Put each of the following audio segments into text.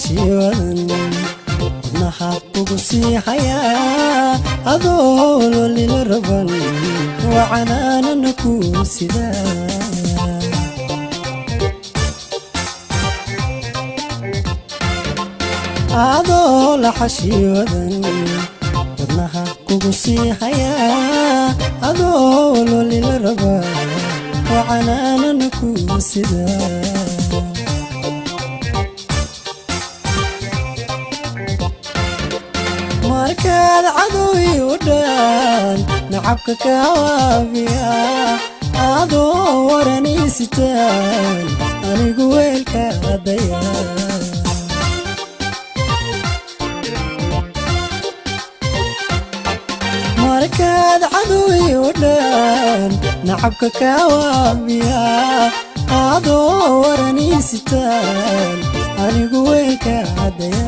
Xashiiwadan wadnaha kugu sii hayaa, adoo lolila raban wacanaanana ku sidaa. Adoo la xashiiwadan wadnaha kugu sii hayaa, adoo lolila raba wacanaanana ku sidaa. Markaad cadowi u dhan nacabka ka waabiya, adoo waranaysitaan anigu weelka daya. Markaad cadowi u dhan nacabka ka waabiya, adoo waranaysitaan anigu weelka daya.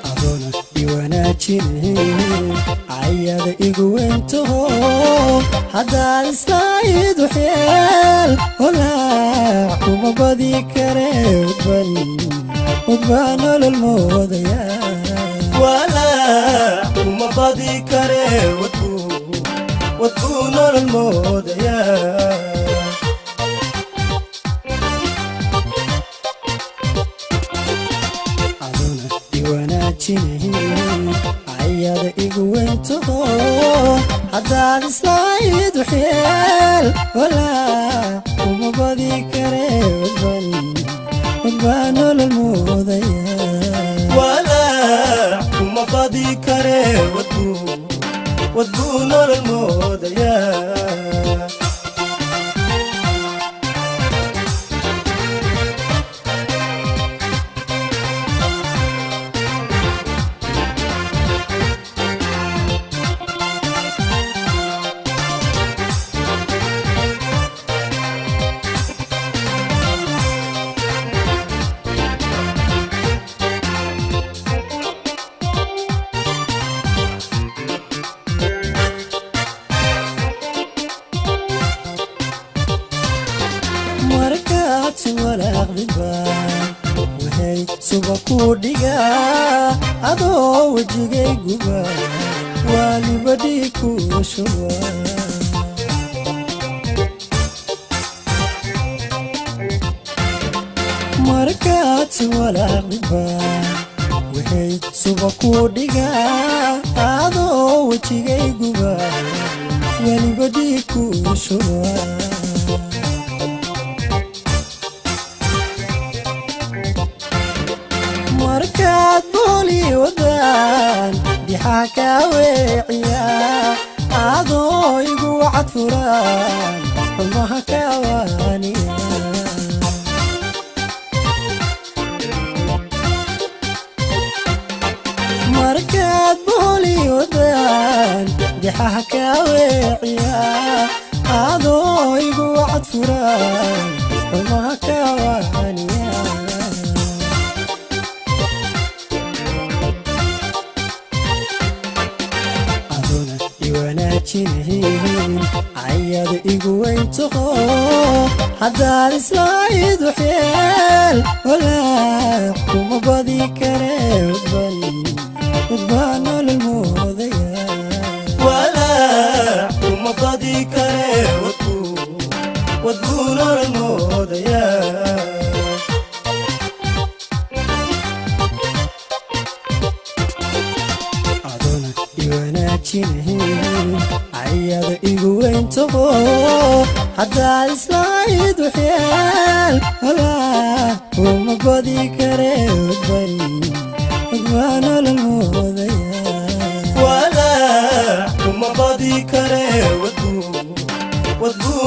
Adoona iwanaajinayn cayada igu weyntaho, haddaad islaayidu xeel walaac kuma badi kare, udban udbaa nolol moodaya. Walaac kuma badi kare, wadbuu wadbuu nolol moodaya. Adoona iwanaajinayn cayada igu weyntaho, haddaad islaayidu xeel walaac kuma badi kare, udban udbaa nolol moodaya. Walaac kuma badi kare, wadbuu wadbuu nolol moodaya. Markaad suwalaaqdiba waxay suba ku dhigaa, adoo wejigay guba waalibadhii ku shuba. Markaad suwalaaqdiba waxay suba ku dhigaa, adoo wejigay guba walibadhii ku shuba. Markaad booli wadaan dixaa kaa weeciya, adoo igu wacad furaan xumaha kawaaniya. Markaad booli wadaan dixaha kaa weeciya, adoo igu wacad furaan xumaha kawaaniya. Adoona iwanaajinayn cayada igu weyntaho, haddaad islaayidu xeel walaac kuma badi kare, udban udbaa nolol moodaya. Walaac kuma badi kare, wadbuu wadbuu nolol moodaya. Adoona iwanaajinayn cayada igu weyntaho, haddaad islaayidu xeel walaac kuma badi kare, udban udbaa nolol moodaya. Walaac kuma badi kare, wadbuu wadbuu